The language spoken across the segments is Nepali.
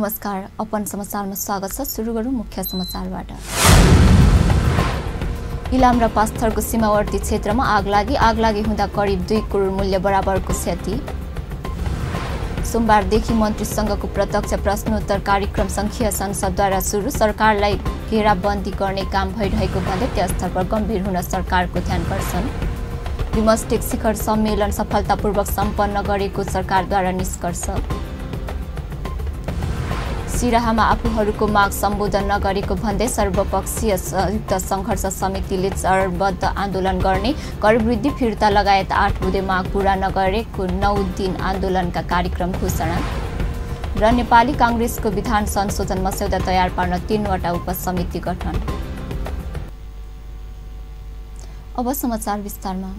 नमस्कार, अपन समाचारमा स्वागत छ। सुरु गरौँ मुख्य समाचारबाट। इलाम र पास्थरको सीमावर्ती क्षेत्रमा आगलागी हुँदा करिब 2 करोड मूल्य बराबरको क्षति। सोमबारदेखि मन्त्रीसँगको प्रत्यक्ष प्रश्नोत्तर कार्यक्रम संघीय संसदद्वारा सुरु। सरकारलाई घेराबन्दी गर्ने काम भइरहेको भन्दै त्यस स्तरपर गम्भीर हुन सरकारको ध्यानकर्षण। बिमस्टेक शिखर सम्मेलन सफलतापूर्वक सम्पन्न गरेको सरकारद्वारा निष्कर्ष। सिराहामा आफूहरूको माग सम्बोधन नगरेको भन्दै सर्वपक्षीय संयुक्त सङ्घर्ष समितिले चरणबद्ध आन्दोलन गर्ने, कर वृद्धि फिर्ता लगायत 8 बुँदे माग पूरा नगरेको 9 दिन आन्दोलनका कार्यक्रम घोषणा। र नेपाली काङ्ग्रेसको विधान संशोधन मस्यौदा तयार पार्न 3वटा उपसमिति गठन। अब समाचार विस्तारमा।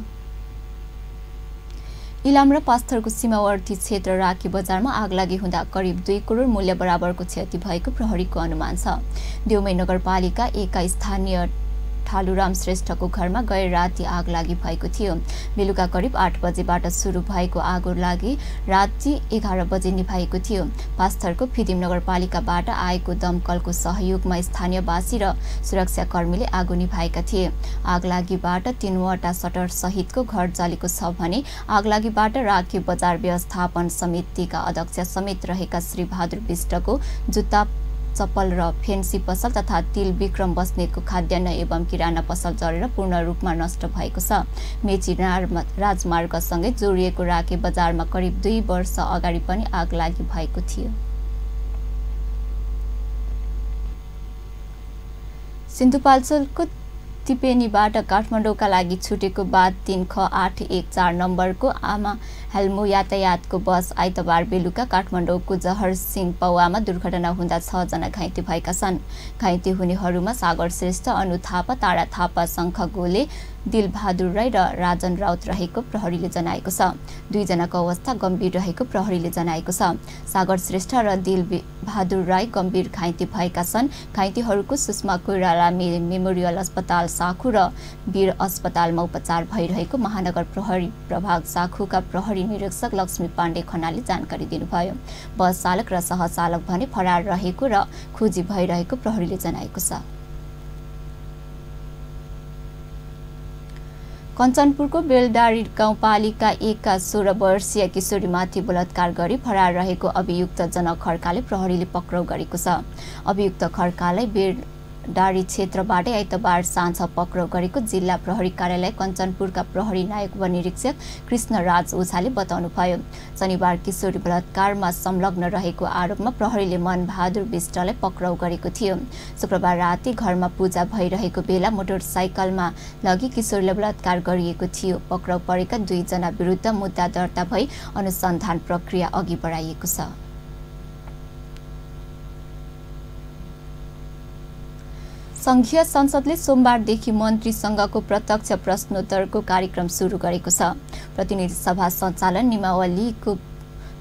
इलाम र पास्थरको सीमावर्ती क्षेत्र राकी बजारमा आगलागी हुँदा करिब 2 करोड मूल्य बराबरको क्षति भएको प्रहरीको अनुमान छ। देउमै नगरपालिका 1 का स्थानीय ठालुराम श्रेष्ठको घरमा गैर राति आगलागी भएको थियो। बेलुका करिब 8 बजेबाट सुरु भएको आगो लागि राति 11 बजे निभाएको थियो। पास्थरको फिदिम नगरपालिकाबाट आएको दमकलको सहयोगमा स्थानीयवासी र सुरक्षाकर्मीले आगो निभाएका थिए। आगलागीबाट 3वटा सटर सहितको घर जलेको छ भने आगलागीबाट राकी बजार व्यवस्थापन समितिका अध्यक्ष समेत रहेका श्री बहादुर बिष्टको जुत्ता, चप्पल र फेन्सी पसल तथा तिल विक्रम बस्नेतको खाद्यान्न एवं किराना पसल जलेर पूर्ण रूपमा नष्ट भएको छ। मेची राजमार्गसँगै जोडिएको राके बजारमा करिब 2 वर्ष अगाडि पनि आगलागी भएको थियो। सिन्धुपाल्चोकको तिपेनीबाट काठमाडौँका लागि छुटेको बाद 3ख814 नम्बरको आमा हेल्मो यातायातको बस आइतबार बेलुका काठमाडौँको जहरसिंह पौवामा दुर्घटना हुँदा 6 जना घाइते भएका छन्। घाइते हुनेहरूमा सागर श्रेष्ठ, अनु थापा, तारा थापा, शङ्ख गोले, दिलबहादुर राई र राजन राउत रहेको प्रहरीले जनाएको छ। 2 जनाको अवस्था गम्भीर रहेको प्रहरीले जनाएको छ। सागर श्रेष्ठ र दिलबहादुर राई गम्भीर घाइते भएका छन्। घाइतेहरूको सुषमा कोइराला मेमोरियल अस्पताल साखु र वीर अस्पतालमा उपचार भइरहेको महानगर प्रहरी प्रभाग साखुका प्रहरी निरीक्षक लक्ष्मी पाण्डे खनालले जानकारी दिनुभयो। बस चालक र सहचालक भने फरार रहेको र खोजी भइरहेको प्रहरीले जनाएको छ। कञ्चनपुरको बेलडारी गाउँपालिका 1 का 16 वर्षीय किशोरीमाथि बलात्कार गरी फरार रहेको अभियुक्त जनक खड्काले प्रहरीले पक्राउ गरेको छ। अभियुक्त खड्कालाई बेलडारी क्षेत्रबाट आइतबार साँझ पक्राउ गरेको जिल्ला प्रहरी कार्यालय कञ्चनपुरका प्रहरी नायक उपनिरीक्षक कृष्णराज ओझाले बताउनुभयो। शनिबार किशोरी बलात्कारमा संलग्न रहेको आरोपमा प्रहरीले मनबहादुर बिष्टलाई पक्राउ गरेको थियो। शुक्रबार राति घरमा पूजा भइरहेको बेला मोटरसाइकलमा लगी किशोरीलाई बलात्कार गरिएको थियो। पक्राउ परेका 2 जना विरुद्ध मुद्दा दर्ता भई अनुसन्धान प्रक्रिया अघि बढाइएको छ। संघीय संसदले सोमबारदेखि मन्त्रीसँगको प्रत्यक्ष प्रश्नोत्तरको कार्यक्रम सुरु गरेको छ। प्रतिनिधि सभा सञ्चालन नियमावलीको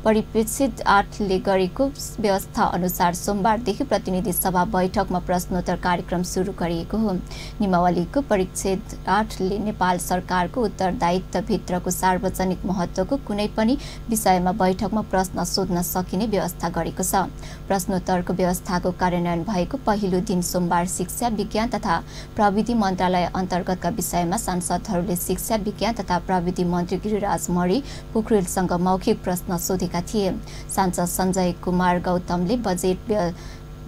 परिप्रेक्षित 8ले गरेको व्यवस्था अनुसार सोमबारदेखि प्रतिनिधि सभा बैठकमा प्रश्नोत्तर कार्यक्रम सुरु गरिएको हो। नियमावलीको परिच्छेद 8ले नेपाल सरकारको उत्तरदायित्वभित्रको सार्वजनिक महत्त्वको कुनै पनि विषयमा बैठकमा प्रश्न सोध्न सकिने व्यवस्था गरेको छ। प्रश्नोत्तरको व्यवस्थाको कार्यान्वयन भएको पहिलो दिन सोमबार शिक्षा, विज्ञान तथा प्रविधि मन्त्रालय अन्तर्गतका विषयमा सांसदहरूले शिक्षा, विज्ञान तथा प्रविधि मन्त्री गिरिराज मणि पोखरेलसँग मौखिक प्रश्न सोधे थिए। सांसद सञ्जय कुमार गौतमले बजेट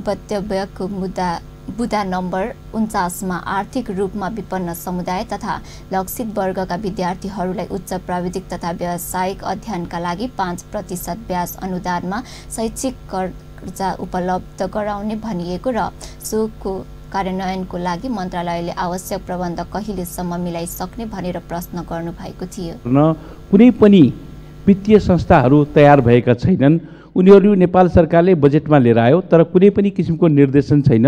वक्तव्यको बुदा नम्बर 49 मा आर्थिक रूपमा विपन्न समुदाय तथा लक्षित वर्गका विद्यार्थीहरूलाई उच्च प्राविधिक तथा व्यावसायिक अध्ययनका लागि 5% ब्याज अनुदानमा शैक्षिक कर्जा उपलब्ध गराउने भनिएको र सोको कार्यान्वयनको लागि मन्त्रालयले आवश्यक प्रबन्ध कहिलेसम्म मिलाइसक्ने भनेर प्रश्न गर्नुभएको थियो। कुनै पनि वित्तीय संस्थाहरू तयार भएका छैनन्। उनीहरू नेपाल सरकारले बजेटमा लिएर आयो तर कुनै पनि किसिमको निर्देशन छैन।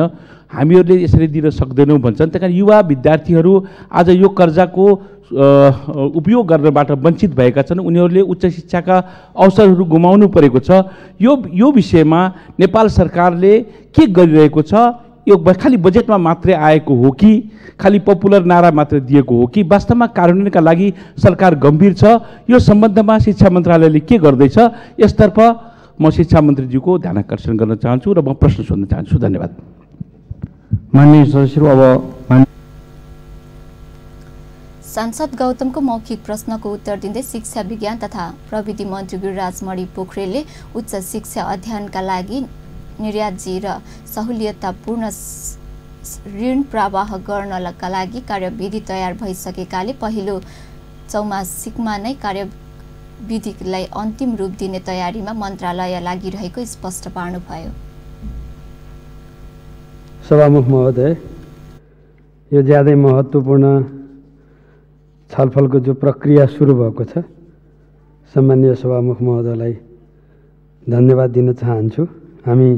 हामीहरूले यसरी दिन सक्दैनौँ भन्छन्। त्यही कारण युवा विद्यार्थीहरू आज यो कर्जाको उपयोग गर्नबाट वञ्चित भएका छन्। उनीहरूले उच्च शिक्षाका अवसरहरू गुमाउनु परेको छ। यो विषयमा नेपाल सरकारले के गरिरहेको छ? यो खाली बजेटमा मात्रै आएको हो कि खाली पपुलर नारा मात्र दिएको हो कि वास्तवमा कार्यान्वयनका लागि सरकार गम्भीर छ? यो सम्बन्धमा शिक्षा मन्त्रालयले के गर्दैछ? यसतर्फ म शिक्षा मन्त्रीज्यूको ध्यान आकर्षण गर्न चाहन्छु र म प्रश्न सोध्न चाहन्छु। धन्यवाद। माननीय सदस्यहरू, अब सांसद गौतमको मौखिक प्रश्नको उत्तर दिँदै शिक्षा विज्ञान तथा प्रविधि मन्त्री गिरिराज मणि पोखरेलले उच्च शिक्षा अध्ययनका लागि निर्याजी र सहुलियतपूर्ण ऋण प्रवाह गर्नका लागि कार्यविधि तयार भइसकेकाले पहिलो चौमासिकमा नै कार्यविधिलाई अन्तिम रूप दिने तयारीमा मन्त्रालय लागिरहेको स्पष्ट पार्नुभयो। सभामुख महोदय, यो ज्यादै महत्त्वपूर्ण छलफलको जो प्रक्रिया सुरु भएको छ, सम्माननीय सभामुख महोदयलाई धन्यवाद दिन चाहन्छु। हामी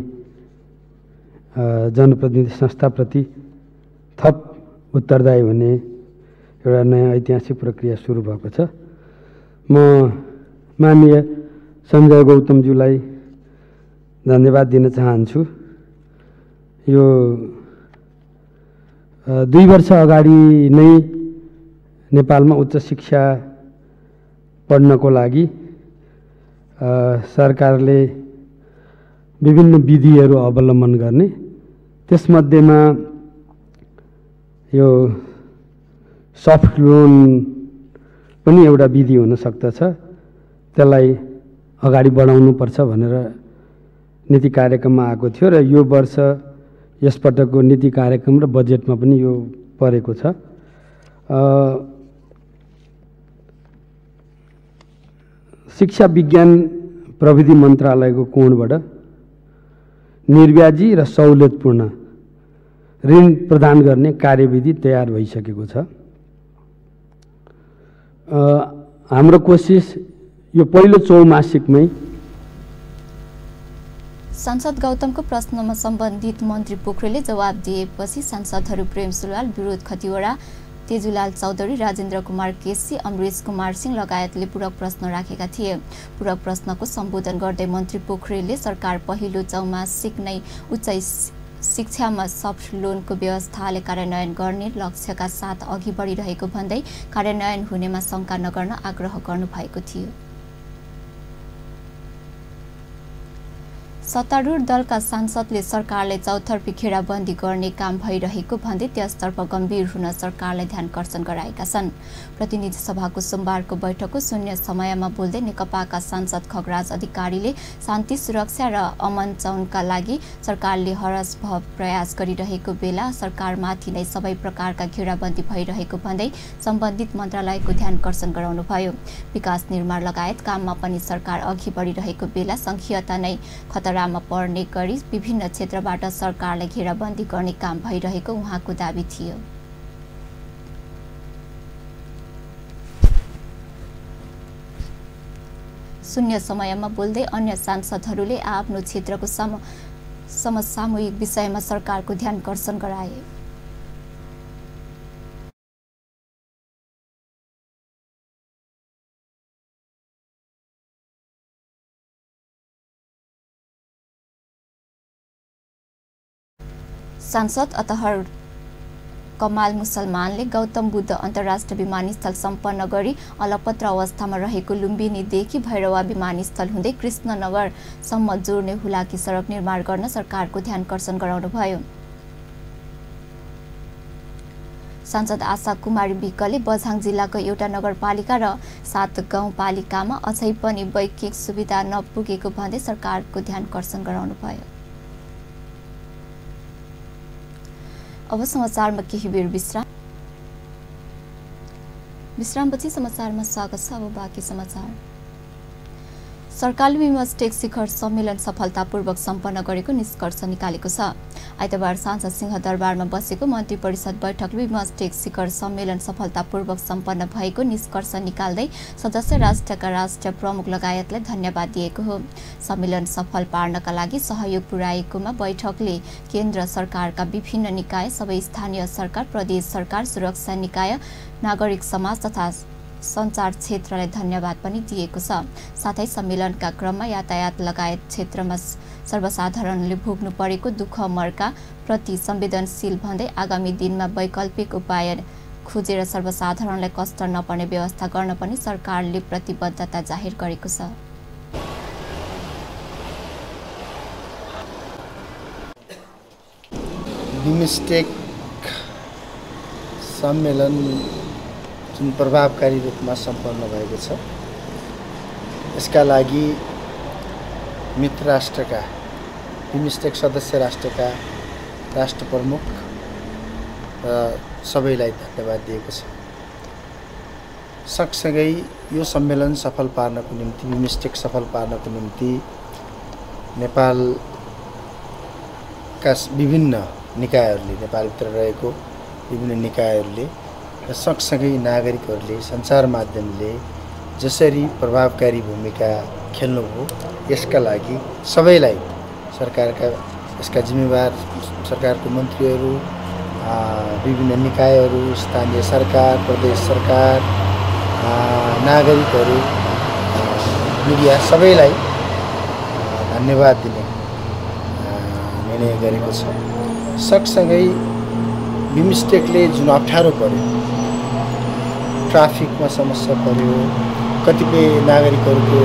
जनप्रतिनिधि संस्थाप्रति थप उत्तरदायी हुने एउटा नयाँ ऐतिहासिक प्रक्रिया सुरु भएको छ। म माननीय सञ्जय गौतमज्यूलाई धन्यवाद दिन चाहन्छु। यो 2 वर्ष अगाडि नै नेपालमा उच्च शिक्षा पढ्नको लागि सरकारले विभिन्न विधिहरू अवलम्बन गर्ने, त्यसमध्येमा यो सफ्ट लोन पनि एउटा विधि हुन सक्दछ। त्यसलाई अगाडि बढाउनुपर्छ भनेर नीति कार्यक्रममा आएको थियो र यो वर्ष यसपटकको नीति कार्यक्रम र बजेटमा पनि यो परेको छ। शिक्षा विज्ञान प्रविधि मन्त्रालयको कोणबाट निर्व्याजी र सहुलियतपूर्ण ऋण प्रदान गर्ने कार्यविधि तयार भइसकेको छ। हाम्रो कोसिस यो पहिलो चौमासिकमै। सांसद गौतमको प्रश्नमा सम्बन्धित मन्त्री पोखरेलले जवाब दिएपछि सांसदहरू प्रेम सुलाल, विरोध खतिवडा, तेजुलाल चौधरी, राजेन्द्र कुमार केसी, अमरेश कुमार सिंह लगायतले पूरक प्रश्न राखेका थिए। पूरक प्रश्नको सम्बोधन गर्दै मन्त्री पोखरेलले सरकार पहिलो चौमासिक नै उच्च शिक्षामा सफ्ट लोनको व्यवस्थाले कार्यान्वयन गर्ने लक्ष्यका साथ अघि बढिरहेको भन्दै कार्यान्वयन हुनेमा शङ्का नगर्न आग्रह गर्नुभएको थियो। सत्तारूढ दलका सांसदले सरकारले चौतर्फी घेराबन्दी गर्ने काम भइरहेको भन्दै त्यसतर्फ गम्भीर हुन सरकारलाई ध्यानकर्षण गराएका छन्। प्रतिनिधि सभाको सोमबारको बैठकको शून्य समयमा बोल्दै नेकपाका सांसद खगराज अधिकारीले शान्ति सुरक्षा र अमन चौनका लागि सरकारले हरसम्भव प्रयास गरिरहेको बेला सरकारमाथि नै सबै प्रकारका घेराबन्दी भइरहेको भन्दै सम्बन्धित मन्त्रालयको ध्यानकर्षण गराउनुभयो। विकास निर्माण लगायत काममा पनि सरकार अघि बढिरहेको बेला सङ्घीयता नै खतरामा पर्ने गरी विभिन्न क्षेत्रबाट सरकारले घेराबन्दी गर्ने काम भइरहेको उहाँको दाबी थियो। शून्य समयमा बोल्दै अन्य सांसदहरूले आफ्नो क्षेत्रको समसामयिक विषयमा सरकारको ध्यानकर्षण गराए। सांसद अतहर कमाल मुसलमानले गौतम बुद्ध अन्तर्राष्ट्रिय विमानस्थल सम्पन्न गरी अलपत्र अवस्थामा रहेको लुम्बिनीदेखि भैरवा विमानस्थल हुँदै कृष्णनगरसम्म जोड्ने हुलाकी सडक निर्माण गर्न सरकारको ध्यानकर्षण गराउनुभयो। सांसद आशा कुमारी विकले बझाङ जिल्लाको एउटा नगरपालिका र 7 गाउँपालिकामा अझै पनि वैद्यिक सुविधा नपुगेको भन्दै सरकारको ध्यानकर्षण गराउनुभयो। अब समाचारमा केही बेर विश्रामपछि समाचारमा स्वागत छ। अब बाँकी समाचार। सरकारले बिमस्टेक शिखर सम्मेलन सफलतापूर्वक सम्पन्न गरेको निष्कर्ष निकालेको छ। आइतबार साँझ सिंहदरबारमा बसेको मन्त्री परिषद बैठकले बिमस्टेक शिखर सम्मेलन सफलतापूर्वक सम्पन्न भएको निष्कर्ष निकाल्दै सदस्य राष्ट्रका राष्ट्र प्रमुख लगायतलाई धन्यवाद दिएको हो। सम्मेलन सफल पार्नका लागि सहयोग पुर्याएकोमा बैठकले केन्द्र सरकारका विभिन्न निकाय, सबै स्थानीय सरकार, प्रदेश सरकार, सुरक्षा निकाय, नागरिक समाज तथा सञ्चार क्षेत्रलाई धन्यवाद पनि दिएको छ। साथै सम्मेलनका क्रममा यातायात लगायत क्षेत्रमा सर्वसाधारणले भोग्नु परेको दुःख मर्का प्रति संवेदनशील भन्दै आगामी दिनमा वैकल्पिक उपाय खोजेर सर्वसाधारणलाई कष्ट नपर्ने व्यवस्था गर्न पनि सरकारले प्रतिबद्धता जाहेर गरेको छ। बिमस्टेक सम्मेलन जुन प्रभावकारी रूपमा सम्पन्न भएको छ, यसका लागि मित्र राष्ट्रका बिमस्टेक सदस्य राष्ट्रका राष्ट्र प्रमुख र सबैलाई धन्यवाद दिएको छ। सँगसँगै यो सम्मेलन सफल पार्नको निम्ति, बिमस्टेक सफल पार्नको निम्ति नेपालका विभिन्न निकायहरूले, नेपालभित्र रहेको विभिन्न निकायहरूले र सँगसँगै नागरिकहरूले, सञ्चार माध्यमले जसरी प्रभावकारी भूमिका खेल्नुभयो, यसका लागि सबैलाई सरकारका, यसका जिम्मेवार सरकारको मन्त्रीहरू, विभिन्न निकायहरू, स्थानीय सरकार, प्रदेश सरकार, नागरिकहरू, मिडिया सबैलाई धन्यवाद दिने निर्णय गरेको छ। सँगसँगै बिमस्टेकले जुन अप्ठ्यारो पर्यो, ट्राफिकमा समस्या पर्यो, कतिपय नागरिकहरूको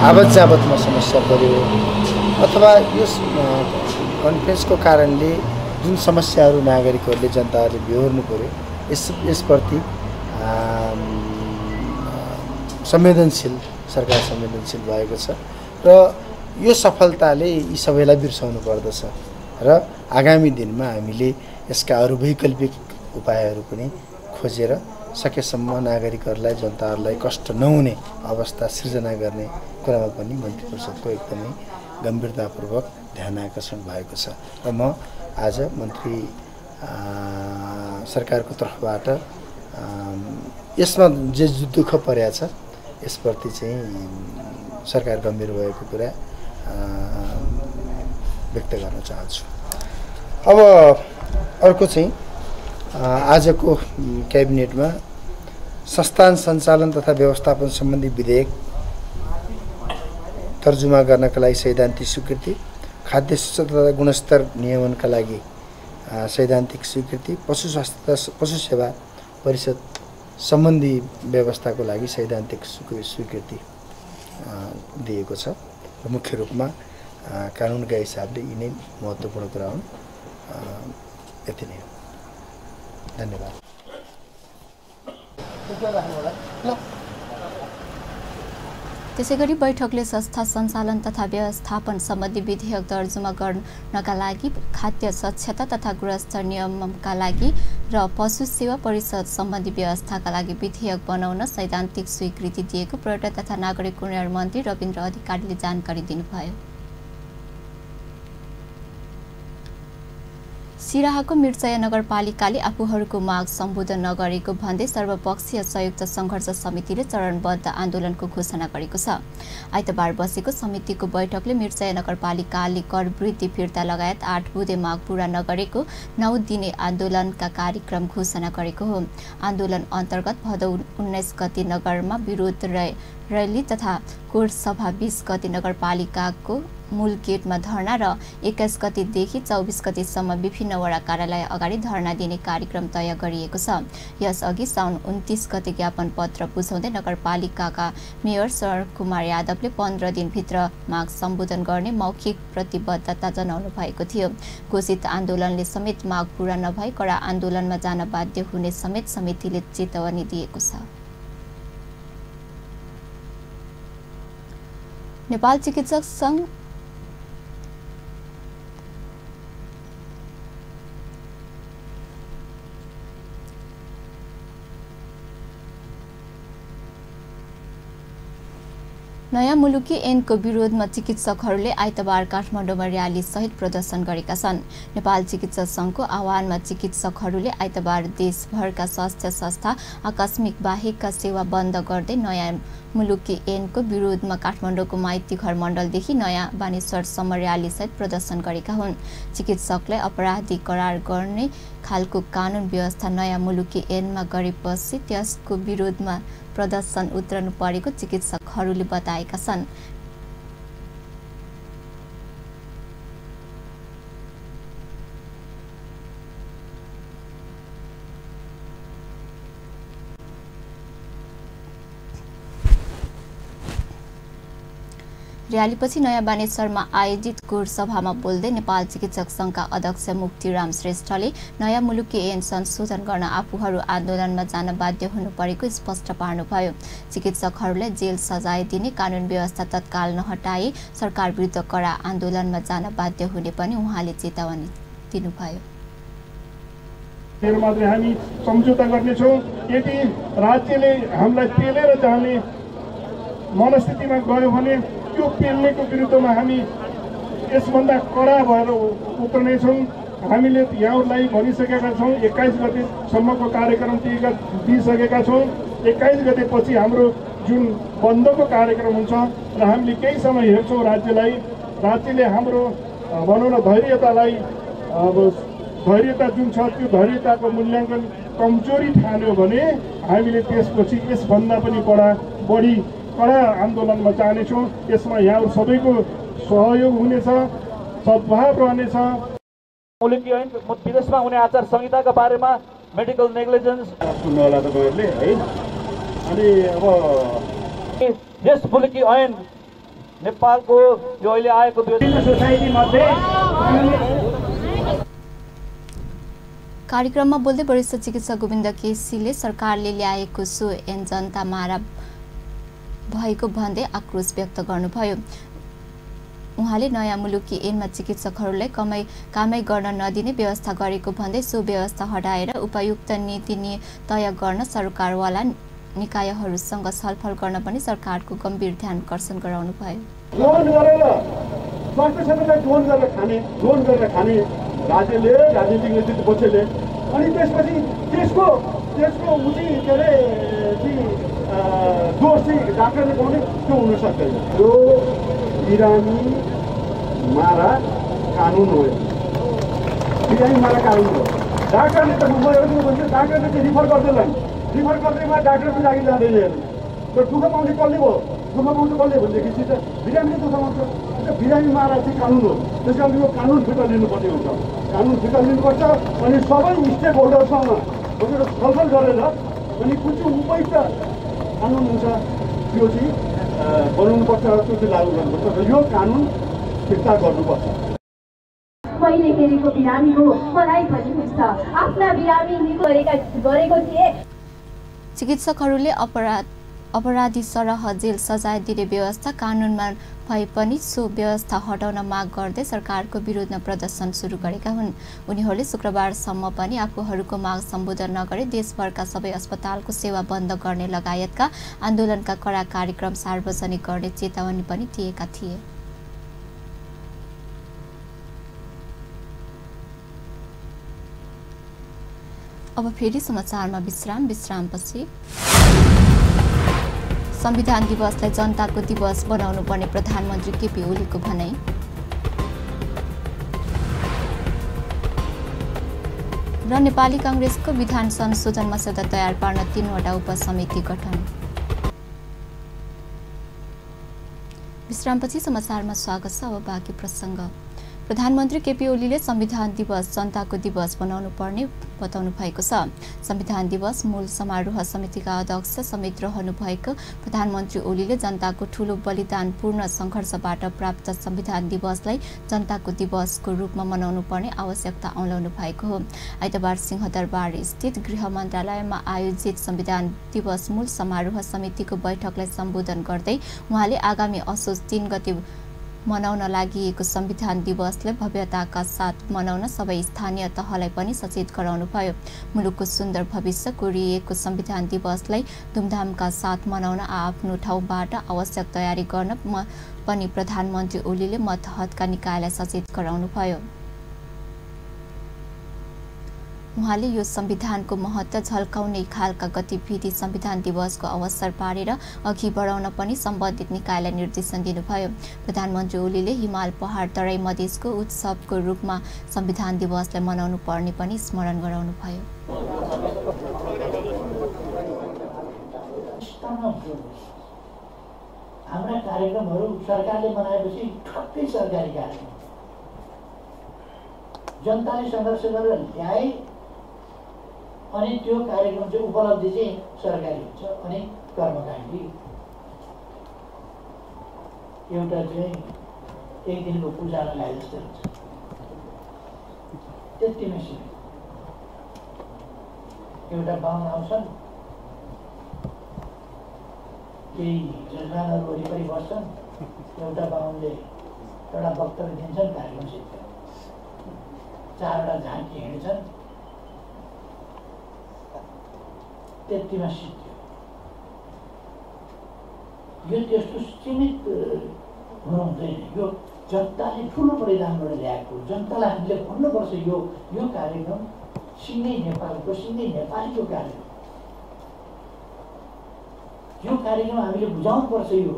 आवत जावतमा समस्या पर्यो, अथवा यो कन्फरेन्सको कारणले जुन समस्याहरू नागरिकहरूले, जनताहरूले बेहोर्नु पर्यो, यसप्रति संवेदनशील, सरकार संवेदनशील भएको छ र यो सफलताले यी सबैलाई बिर्साउनु पर्दछ र आगामी दिनमा हामीले यसका अरू वैकल्पिक उपायहरू पनि खोजेर सकेसम्म नागरिकहरूलाई, जनताहरूलाई कष्ट नहुने अवस्था सिर्जना गर्ने कुरामा पनि मन्त्री परिषदको एकदमै गम्भीरतापूर्वक ध्यान आकर्षण भएको छ र म आज मन्त्री सरकारको तर्फबाट यसमा जे दुःख परेको छ यसप्रति चाहिँ सरकार गम्भीर भएको कुरा व्यक्त गर्न चाहन्छु। अब अर्को चाहिँ आजको क्याबिनेटमा संस्थान सञ्चालन तथा व्यवस्थापन सम्बन्धी विधेयक तर्जुमा गर्नका लागि सैद्धान्तिक स्वीकृति, खाद्य सुरक्षा तथा गुणस्तर नियमनका लागि सैद्धान्तिक स्वीकृति, पशु स्वास्थ्य तथा पशु सेवा परिषद सम्बन्धी व्यवस्थाको लागि सैद्धान्तिक स्वीकृति दिएको छ। मुख्य रूपमा कानुनका हिसाबले यिनै महत्त्वपूर्ण कुरा हुन्। यति नै हो। धन्यवाद। त्यसैगरी बैठकले संस्था सञ्चालन तथा व्यवस्थापन सम्बन्धी विधेयक तर्जुमा गर्नका लागि खाद्य स्वच्छता तथा गुणस्तर नियमनका लागि र पशु सेवा परिषद सम्बन्धी व्यवस्थाका लागि विधेयक बनाउन सैद्धान्तिक स्वीकृति दिएको पर्यटन तथा नागरिक उड्डयन मन्त्री रविन्द्र अधिकारीले जानकारी दिनुभयो। सिराहाको मिर्चया नगरपालिकाले आफूहरूको माग सम्बोधन नगरेको भन्दै सर्वपक्षीय संयुक्त सङ्घर्ष समितिले चरणबद्ध आन्दोलनको घोषणा गरेको छ। आइतबार बसेको समितिको बैठकले मिर्चया नगरपालिकाले कर वृद्धि फिर्ता लगायत 8 बुँदे माग पूरा नगरेको 9 दिने आन्दोलनका कार्यक्रम घोषणा गरेको हो। आन्दोलन अन्तर्गत भदौ 19 गते नगरमा विरोध रैली तथा कोर सभा, 20 गते नगरपालिकाको मूल गेटमा धरना र 21 गतेदेखि 24 गतेसम्म विभिन्न वडा कार्यालय अगाडि धरना दिने कार्यक्रम तय गरिएको छ। यसअघि साउन 29 गते ज्ञापन पत्र बुझाउँदै नगरपालिकाका मेयर शरण कुमार यादवले 15 दिनभित्र माग सम्बोधन गर्ने मौखिक प्रतिबद्धता जनाउनु भएको थियो। घोषित आन्दोलनले समेत माग पूरा नभई कडा आन्दोलनमा जान बाध्य हुने समेत समितिले चेतावनी दिएको छ। नेपाल चिकित्सक सङ्घ नयाँ मुलुकी ऐनको विरोधमा चिकित्सकहरूले आइतबार काठमाडौँमा र्याली सहित प्रदर्शन गरेका छन्। नेपाल चिकित्सक सङ्घको आह्वानमा चिकित्सकहरूले आइतबार देशभरका स्वास्थ्य संस्था आकस्मिक बाहेकका सेवा बन्द गर्दै नयाँ मुलुकी ऐनको विरोधमा काठमाडौँको माइतीघर मण्डलदेखि नयाँ बानेश्वरसम्म र्याली सहित प्रदर्शन गरेका हुन्। चिकित्सकलाई अपराधी करार गर्ने खालको कानुन व्यवस्था नयाँ मुलुकी ऐनमा गरेपछि त्यसको विरोधमा प्रदर्शन उत्रनु परेको चिकित्सकहरूले बताएका छन्। र्यालीपछि नयाँ बानेश्वरमा आयोजित कोर सभामा बोल्दै नेपाल चिकित्सक सङ्घका अध्यक्ष मुक्तिराम श्रेष्ठले नयाँ मुलुकी ऐन संशोधन गर्न आफूहरू आन्दोलनमा जान बाध्य हुनु परेको स्पष्ट पार्नुभयो। चिकित्सकहरूलाई जेल सजाय दिने कानुन व्यवस्था तत्काल नहटाए सरकार विरुद्ध कडा आन्दोलनमा जान बाध्य हुने पनि उहाँले चेतावनी दिनुभयो। मात्रै हामी सम्झौता गर्नेछौँ। यदि राज्यले हामीलाई पेलेर जाने मनस्थितिमा गयो भने त्यो पेल्नेको विरुद्धमा हामी यसभन्दा कडा भएर उत्रनेछौँ। हामीले यहाँहरूलाई भनिसकेका छौँ, 21 गतेसम्मको कार्यक्रम दिइसकेका छौँ। 21 गतेपछि हाम्रो जुन बन्दको कार्यक्रम हुन्छ र हामीले केही समय हेर्छौँ राज्यलाई, राज्यले हाम्रो भनौँ न धैर्यतालाई धैर्यता जुन छ त्यो धैर्यताको मूल्याङ्कन कमजोरी ठान्यो भने हामीले त्यसपछि यसभन्दा पनि बढी कडा आन्दोलनमा जानेछौँ। यसमा यहाँहरू सबैको सहयोग हुनेछ, सद्भाव रहनेछ। मुलुकी ऐन विदेशमा हुने आचार संहिताका बारेमा मेडिकल नेग्लिजेन्स सुन्नु होला तपाईँहरूले है। अनि अब यस मुलुकी ऐन नेपालको यो अहिले आएको सोसाइटीमध्ये कार्यक्रममा बोल्दै वरिष्ठ चिकित्सक गोविन्द केसीले सरकारले ल्याएको सो ऐन जनता मारा भएको भन्दै आक्रोश व्यक्त गर्नुभयो। उहाँले नयाँ मुलुकी ऐनमा चिकित्सकहरूलाई कामै गर्न नदिने व्यवस्था गरेको भन्दै सो व्यवस्था हटाएर उपयुक्त नीति तय गर्न सरकारवाला निकायहरूसँग छलफल गर्न पनि सरकारको गम्भीर ध्यान आकर्षण गराउनुभयो। लोन गरेर स्वास्थ्य क्षेत्रलाई लोन गरेर खाने राज्यले, राजनीतिक नेतृत्व पक्षले, अनि त्यसपछि त्यसको उचित के अरे दोष चाहिँ डाक्टरले पाउने त्यो हुन सक्दैन। यो बिरामी मारा कानुन हो, बिरामी मारा कानुन हो। डाक्टरले त म एउटा भन्छु, डाक्टरले चाहिँ रिफर गर्दैन, रिफर गर्दैमा डाक्टर पनि लागि जाँदैन। त्यो दुःख पाउने कसले भयो, दुःख पाउँछ कसले भनेदेखि त बिरामीले दुःख पाउँछ। बिरामी मारा चाहिँ कानुन हो, त्यस कारण यो कानुन फिर्ता लिनुपर्ने हुन्छ। कानुन फिर्ता लिनुपर्छ अनि सबै स्टेक होल्डरसँग बसेर छलफल गरेर अनि कुन चाहिँ उपयुक्त कानुन हुन्छ त्यो चाहिँ बनाउनुपर्छ, त्यो चाहिँ लागू गर्नुपर्छ र यो कानुन फिर्ता गर्नुपर्छ। मैले हेरेको बिरामी हो, मलाई पनि हुन्छ। आफ्ना बिरामी गरेको थिए। चिकित्सकहरूले अपराधी सरह जेल सजाय दिने व्यवस्था कानुनमा भए पनि सो व्यवस्था हटाउन माग गर्दै सरकारको विरोधमा प्रदर्शन सुरु गरेका हुन्। उनीहरूले शुक्रबारसम्म पनि आफूहरूको माग सम्बोधन नगरे देशभरका सबै अस्पतालको सेवा बन्द गर्ने लगायतका आन्दोलनका कडा कार्यक्रम सार्वजनिक गर्ने चेतावनी पनि दिएका थिए। अब फेरि समाचारमा विश्रामपछि संविधान दिवसलाई जनताको दिवस बनाउनु पर्ने प्रधानमन्त्री केपी ओलीको भनाई। र नेपाली कांग्रेसको विधान संशोधन मस्यौदा तयार पार्न 3वटा उपसमिति गठन। विश्रामपछि समाचारमा स्वागत छ। अब बाँकी प्रसङ्ग। प्रधानमन्त्री केपी ओलीले संविधान दिवस जनताको दिवस बनाउनु पर्ने बताउनु भएको छ। संविधान दिवस मूल समारोह समितिका अध्यक्ष समेत रहनु भएको प्रधानमन्त्री ओलीले जनताको ठूलो बलिदानपूर्ण सङ्घर्षबाट प्राप्त संविधान दिवसलाई जनताको दिवसको रूपमा मनाउनु पर्ने आवश्यकता औलाउनु भएको हो। आइतबार सिंहदरबार स्थित गृह मन्त्रालयमा आयोजित संविधान दिवस मूल समारोह समितिको बैठकलाई सम्बोधन गर्दै उहाँले आगामी असोज 3 गते मनाउन लागि संविधान दिवसलाई भव्यताका साथ मनाउन सबै स्थानीय तहलाई पनि सचेत गराउनुभयो। मुलुकको सुन्दर भविष्य कोरिएको संविधान दिवसलाई धुमधामका साथ मनाउन आफ्नो ठाउँबाट आवश्यक तयारी गर्न पनि प्रधानमन्त्री ओलीले मतहतका निकायलाई सचेत गराउनुभयो। उहाँले यो संविधानको महत्त्व झल्काउने खालका गतिविधि संविधान दिवसको अवसर पारेर अघि बढाउन पनि सम्बन्धित निकायलाई निर्देशन दिनुभयो। प्रधानमन्त्री ओलीले हिमाल पहाड तराई मधेसको उत्सवको रूपमा संविधान दिवसलाई मनाउनु पर्ने पनि स्मरण गराउनुभयो। हाम्रा कार्यक्रमहरू सरकारले बनाएपछि ठक्कै सरकारी कार्यक्रम जनताले सङ्घर्ष गरेर ल्याए अनि त्यो कार्यक्रम चाहिँ उपलब्धि चाहिँ सरकारी हुन्छ अनि कर्मकाण्डी एउटा चाहिँ एक दिनको पूजा लगाए जस्तै हुन्छ, त्यति नै सीमित। एउटा बाहुन आउँछन्, केही जजमानहरू वरिपरि बस्छन्, एउटा बाहुनले एउटा वक्तव्य दिन्छन्, कार्यक्रम सिद्धियो। 4वटा झाँकी हिँड्छन्, त्यतिमा सिद्धियो। यो त्यस्तो सीमित हुनु हुँदैन। यो जनताले ठुलो बलिदानबाट ल्याएको, जनतालाई हामीले भन्नुपर्छ यो कार्यक्रम सिँगै नेपालको, सिँगै नेपालीको कार्यक्रम। यो कार्यक्रम हामीले बुझाउनुपर्छ। यो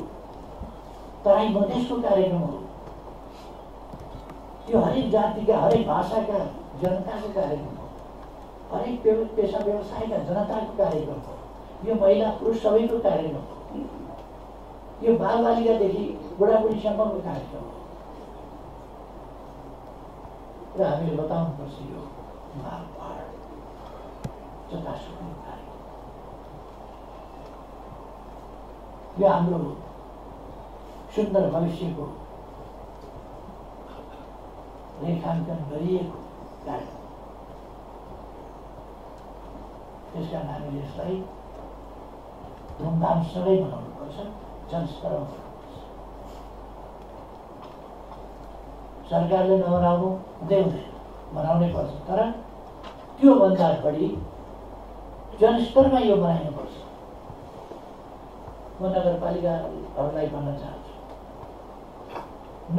तराई मधेसको कार्यक्रम हो। यो हरेक जातिका, हरेक भाषाका जनताको कार्यक्रम हो। हरेक पेसा व्यवसायका जनताको कार्यक्रम हो। यो महिला पुरुष सबैको कार्यक्रम हो। यो बालबालिकादेखि बुढाबुढीसम्मको कार्यक्रम हो। र हामीले बताउनुपर्छ यो मालपाड जतासुकै कार्यक्रम। यो हाम्रो सुन्दर भविष्यको रेखाङ्कन गरिएको कार्यक्रम। त्यसकारण हामीले यसलाई धुमधामसँगै मनाउनुपर्छ, जनस्तरमा मनाउनुपर्छ। सरकारले नमनाउनु हुँदैन, मनाउनै पर्छ। तर त्योभन्दा बढी जनस्तरमा यो मनाइनुपर्छ। म नगरपालिकाहरूलाई भन्न चाहन्छु,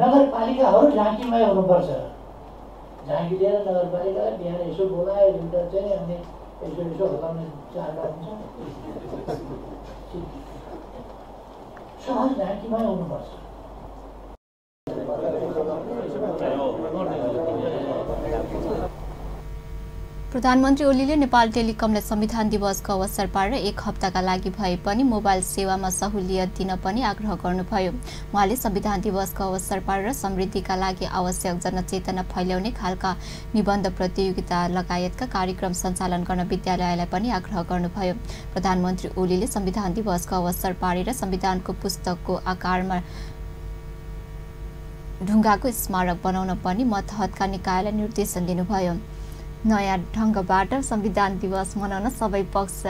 नगरपालिकाहरू झाँकीमय हुनुपर्छ। झाँकी लिएर नगरपालिकालाई बिहान यसो बोलायो एउटा चाहिँ अनि यसो हल्लाउने चाडबाड हुन्छ। सहर झाँकीमय हुनुपर्छ। प्रधानमन्त्री ओलीले नेपाल टेलिकमलाई संविधान दिवसको अवसर पारेर 1 हप्ताका लागि भए पनि मोबाइल सेवामा सहुलियत दिन पनि आग्रह गर्नुभयो। उहाँले संविधान दिवसको अवसर पारेर समृद्धिका लागि आवश्यक जनचेतना फैल्याउने खालका निबन्ध प्रतियोगिता लगायतका कार्यक्रम सञ्चालन गर्न विद्यालयलाई पनि आग्रह गर्नुभयो। प्रधानमन्त्री ओलीले संविधान दिवसको अवसर पारेर संविधानको पुस्तकको आकारमा ढुङ्गाको स्मारक बनाउन पनि मतहतका निकायलाई निर्देशन दिनुभयो। नयाँ ढङ्गबाट संविधान दिवस मनाउन सबै पक्ष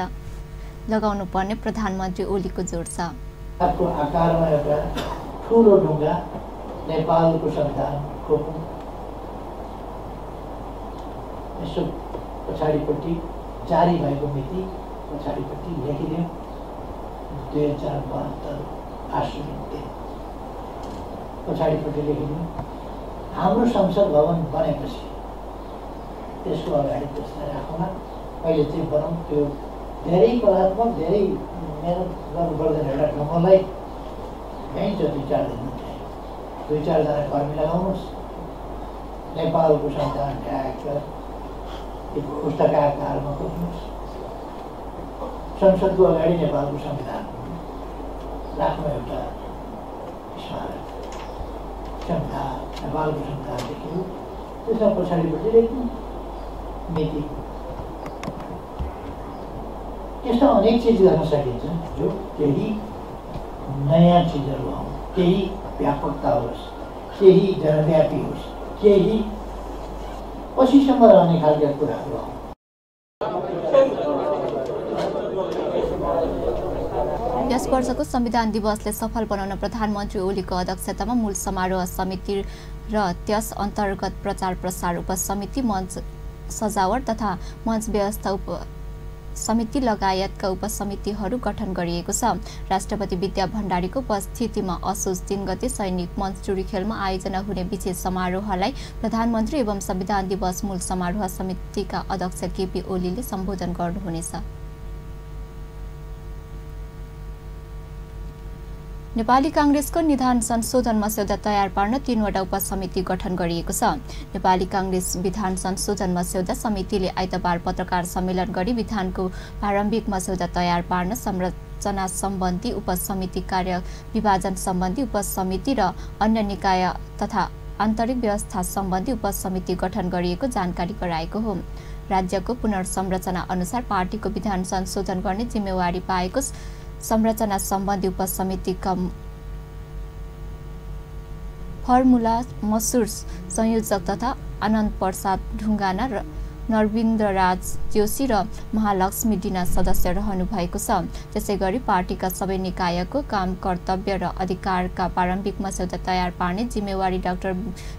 लगाउनु पर्ने प्रधानमन्त्री ओलीको जोड छ। आकारमा एउटा ठुलो ढुङ्गा नेपालको संविधानको यसो पछाडिपट्टि जारी भएको मिति पछाडिपट्टि लेखिदियो 2072 आश्विन 3 पछाडिपट्टि लेखिदियो। हाम्रो संसद भवन बनेपछि त्यसको अगाडि त्यसलाई राखौँला। अहिले चाहिँ बनाउँ, त्यो धेरै कलात्मक, धेरै मेहनत गर्नु पर्दैन। एउटा ठाउँलाई यहीँ 2-4 दिन 2-4 जना कर्मी लगाउनुहोस्। नेपालको संविधान ठ्याक्क पुस्तकका आकारमा खोज्नुहोस्। संसदको अगाडि नेपालको संविधान राख्नु एउटा स्मारक। संविधान नेपालको संविधान लेख्नु, त्यसमा पछाडिपट्टि लेख्नु मिति। यस्ता अनेक चिज गर्न सकिन्छ जो केही नयाँ चिजहरू हो, केही व्यापकता होस्, केही जनव्यापी होस्, केही पछिसम्म रहने खालका कुराहरू हो। यस वर्षको संविधान दिवसले सफल बनाउन प्रधानमन्त्री ओलीको अध्यक्षतामा मूल समारोह समिति र त्यस अन्तर्गत प्रचार प्रसार उपसमिति, मञ्च सजावट तथा मञ्च व्यवस्था समिति लगायतका उपसमितिहरू गठन गरिएको छ। राष्ट्रपति विद्या भण्डारीको उपस्थितिमा असोज 3 गते सैनिक मञ्च चुरीखेलमा आयोजना हुने विशेष समारोहलाई प्रधानमन्त्री एवं संविधान दिवस मूल समारोह समितिका अध्यक्ष केपी ओलीले सम्बोधन गर्नुहुनेछ। नेपाली कांग्रेसको निधान संशोधन मस्यौदा तयार पार्न 3वटा उपसमिति गठन गरिएको छ। नेपाली कांग्रेस विधान संशोधन मस्यौदा समितिले आइतबार पत्रकार सम्मेलन गरी विधानको प्रारम्भिक मस्यौदा तयार पार्न संरचना सम्बन्धी उपसमिति, कार्य विभाजन सम्बन्धी उपसमिति र अन्य निकाय तथा आन्तरिक व्यवस्था सम्बन्धी उपसमिति गठन गरिएको जानकारी गराएको हो। राज्यको पुनर्संरचना अनुसार पार्टीको विधान संशोधन गर्ने जिम्मेवारी पाएको संरचना सम्बन्धी उपसमितिका फर्मुला मसुर संयोजक तथा आनन्द प्रसाद ढुङ्गाना र नरविन्द्र राज जोशी र महालक्ष्मी डिना सदस्य रहनु भएको छ। त्यसैगरी पार्टीका सबै निकायको काम कर्तव्य र अधिकारका प्रारम्भिक मस्यौदा तयार पार्ने जिम्मेवारी डाक्टर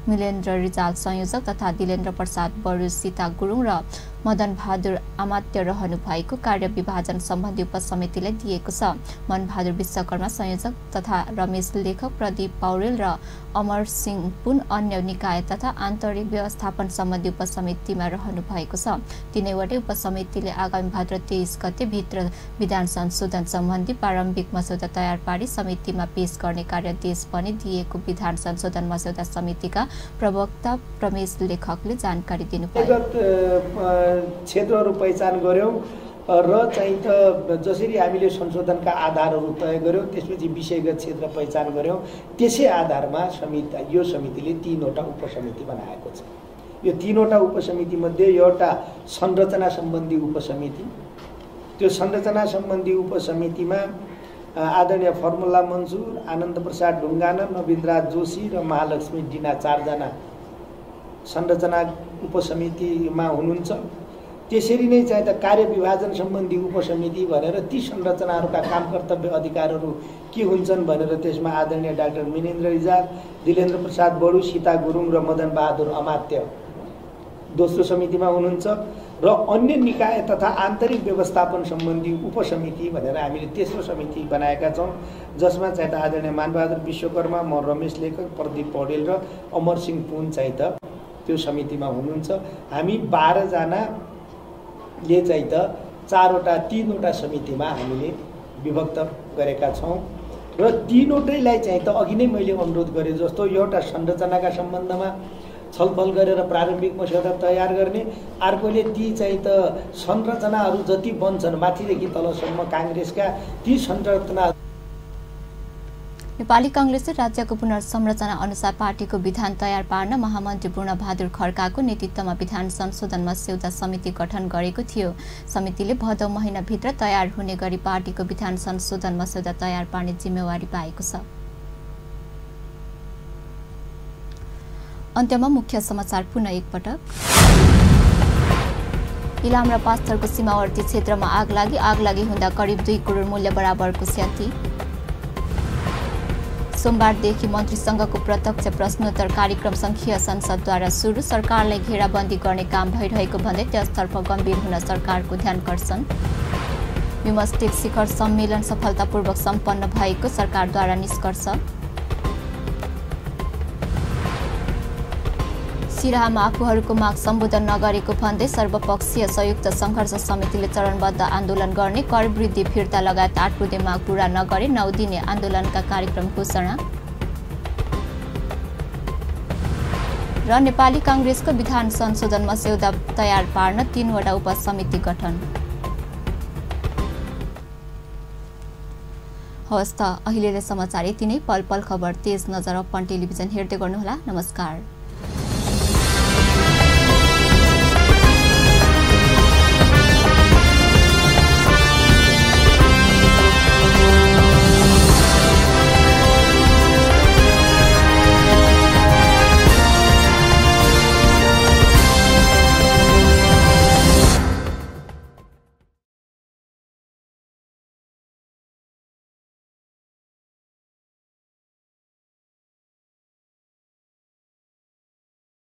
मिलेन्द्र रिजाल संयोजक तथा दिलेन्द्र प्रसाद बडु, सीता गुरुङ र मदन बहादुर अमात्य रहनु भएको कार्य विभाजन सम्बन्धी उपसमितिलाई दिएको छ। मनबहादुर विश्वकर्मा संयोजक तथा रमेश लेखक, प्रदीप पौडेल र अमर सिंह पुन अन्य निकाय तथा आन्तरिक व्यवस्थापन सम्बन्धी उपसमितिमा रहनु भएको छ। तीनैवटै उपसमितिले आगामी भाद्र 23 गते भित्र विधान संशोधन सम्बन्धी प्रारम्भिक मस्यौदा तयार पारी समितिमा पेश गर्ने कार्यादेश पनि दिएको विधान संशोधन मस्यौदा समितिका प्रवक्ता रमेश लेखकले जानकारी दिनुभयो। क्षेत्रहरू पहिचान गर्यौं र चाहिँ त जसरी हामीले संशोधनका आधारहरू तय गर्यौं त्यसपछि विषयगत क्षेत्र पहिचान गर्यौं त्यसै आधारमा यो समितिले 3वटा उपसमिति बनाएको छ। यो 3वटा उपसमिति मध्ये एउटा संरचना सम्बन्धी उपसमिति, त्यो संरचना सम्बन्धी उपसमितिमा आदरणीय फर्मुला मन्सुर, आनन्द प्रसाद ढुङ्गाना, नवीन्द्र जोशी र महालक्ष्मी डिना 4 जना संरचना उपसमितिमा हुनुहुन्छ। त्यसरी नै चाहिँ त कार्य विभाजन सम्बन्धी उपसमिति भनेर ती संरचनाहरूका काम कर्तव्य अधिकारहरू के हुन्छन् भनेर त्यसमा आदरणीय डाक्टर मिनेन्द्र रिजाल, दिलेन्द्र प्रसाद बडु, सीता गुरुङ र मदन बहादुर अमात्य दोस्रो समितिमा हुनुहुन्छ र अन्य निकाय तथा आन्तरिक व्यवस्थापन सम्बन्धी उपसमिति भनेर हामीले तेस्रो समिति बनाएका छौँ, जसमा चाहिँ त आदरणीय मानबहादुर विश्वकर्मा, म रमेश लेखक, प्रदीप पौडेल र अमर सिंह पुन चाहिँ त त्यो समितिमा हुनुहुन्छ। हामी 12 जनाले चाहिँ त 3वटा समितिमा हामीले विभक्त गरेका छौँ र तीनवटैलाई चाहिँ त अघि नै मैले अनुरोध गरे जस्तो एउटा संरचनाका सम्बन्धमा छलफल गरेर प्रारम्भिक मस्यौदा तयार गर्ने, अर्कोले ती चाहिँ त संरचनाहरू जति बन्छन् माथिदेखि तलसम्म काङ्ग्रेसका ती संरचना। नेपाली कांग्रेसले राज्यको पुनर्संरचना अनुसार पार्टीको विधान तयार पार्न महामन्त्री पूर्णबहादुर खड्काको नेतृत्वमा विधान संशोधन मस्यौदा समिति गठन गरेको थियो। समितिले भदौ महिनाभित्र तयार हुने गरी पार्टीको विधान संशोधन मस्यौदा तयार पार्ने जिम्मेवारी पाएको छ। अन्त्यमा मुख्य समाचार पुनः एकपटक। इलाम र पाँचथरको सीमावर्ती क्षेत्रमा आगलागी हुँदा करिब 2 करोड मूल्य बराबरको क्षति। सोमबारदेखि मन्त्रीसँगको प्रत्यक्ष प्रश्नोत्तर कार्यक्रम संघीय संसदद्वारा सुरु, सरकारलाई घेराबन्दी गर्ने काम भइरहेको भन्दै त्यसतर्फ गम्भीर हुन सरकारको ध्यानकर्षण। बिमस्टेक शिखर सम्मेलन सफलतापूर्वक सम्पन्न भएको सरकारद्वारा निष्कर्ष। सिराहामा आफूहरूको माग सम्बोधन नगरेको भन्दै सर्वपक्षीय संयुक्त संघर्ष समितिले चरणबद्ध आन्दोलन गर्ने, कर वृद्धि फिर्ता लगायत 8 बुँदे माग पूरा नगरे 9 दिने आन्दोलनका कार्यक्रम घोषणा। र नेपाली कांग्रेसको विधान संशोधन मस्यौदा तयार पार्न 3वटा उपसमिति गठन। हवस् त अहिलेलाई समाचार यति नै। पल पल खबर तेज नजर अपन टेलिभिजन हेर्दै गर्नुहोला। नमस्कार।